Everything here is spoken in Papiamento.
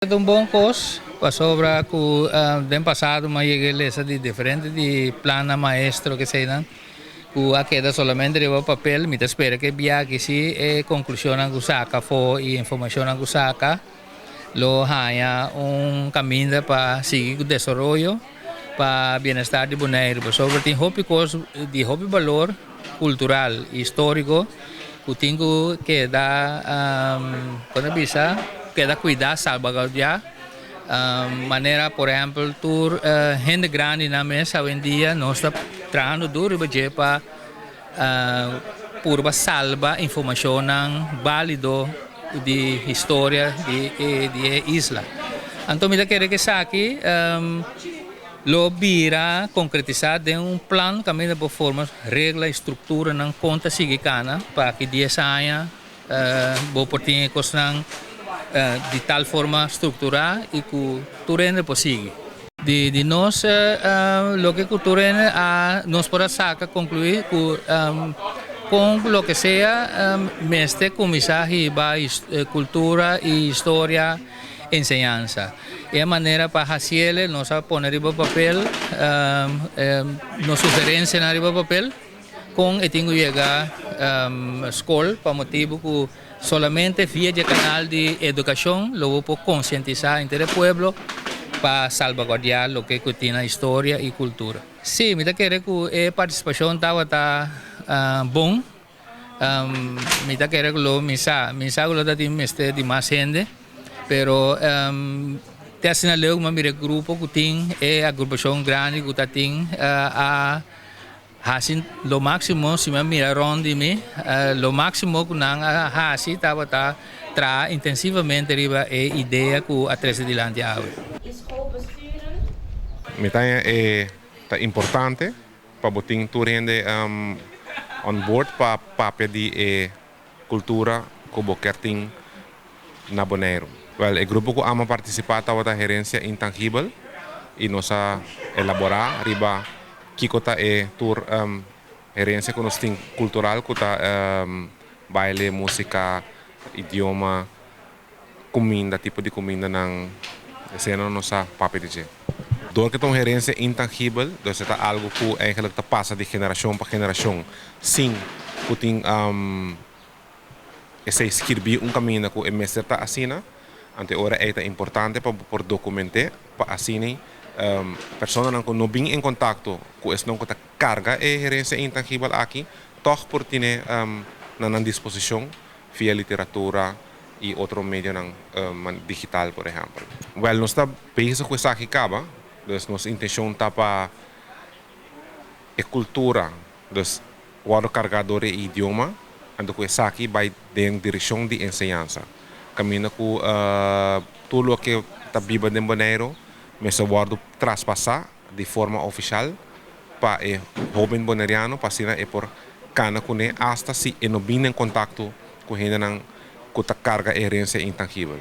Ta un bon kos, pasobra ku den pasado mi a yega e lesa di diferente di plannan maestro keseinan ku a keda solamente riba papel. Mi ta spera ku e biaha aki si e konklushonnan ku saka afó i informashonnan ku saka lo haña un kaminda pa sigui ku desaroyo pa bienestar di Boneiru, pasobra tin hopi kos di hopi balor kultural i históriko ku tin ku keda, kon ta bisa, keda kuidá, salbaguardiá. Manera por ehèmpel tur hende grandinan mes awendia nos ta trahando duru riba dje pa purba salba informashonnan bálido di historia di e isla. Anto mi ta kere ku esaki lo bira konkretisá den un plan kaminda por forma regla i strukturanan kon ta sigui kana pa aki dies aña bo por tin e kosnan di tal forma strukturá i ku tur hende por sigui. Di nos loke ku tur hende a nos por a saka konkluí ku kon loke sea mester kuminsá hiba kultura i historia enseñansa. E manera pa hasiele nos a pone riba papel nos sugerencianan riba papel con e tin cu yega scol pa motibo cu solamente via di e canal di educacion lo bo por concientisa henter e pueblo pa salvaguardia loke cu tin na historia y cultura. Si, mi ta kere cu e participacion tabata bon. Mi ta kere ku lo mi sa, mi sa ku lo ta tin mester di mas hende, pero te asina leu ku mi a mira e grupo ku tin, e agrupashon grandi ku ta tin a hasi lo máksimo, si mi a mira rònt di mi, lo máksimo ku nan a hasi tabata traha intensivamente riba e idea ku a trese dilanti awe. Mi ta haña e ta importante Pa bo tin tur hende on board pa papia di e kultura ku bo kier tin na Boneiru. Wèl, e grupo ku amo partisipá tabata Herensia Intangibel i nos a elaborá riba kiko ta e tur herensia ku nos tin kultural ku ta baile, músika, idioma. Kuminda, tipo di kumindanan, esei no sa papia di dje. Dor ku ta un herensia intangibel, dus e ta algu ku eigenlijk ta pasa di generashon pa generashon sin ku tin esei skirbí un kaminda ku e mester ta asina. Anto e ora ei ta importante pa bo por dokument'é pa asina personanan ku no bin en kontakto ku esnan ku ta karga e herensia intangibel aki tòg por tine na nan disposishon via literatura i otro medionan digital por ehèmpel. Wèl nos ta bezig ku esaki kaba, dus nos intenshon ta pa e kultura dus wòrdu kargá dor e idioma, anto ku esaki bai den direkshon di enseñansa. Kaminda ku tur loke ta biba den Boneiru mester wòrdu traspasá di forma ofishal pa e hóben boneriano pa asina e por kana kuné asta si e no bini den kontakto ku hendenan ku ta karga e herensia intangibel.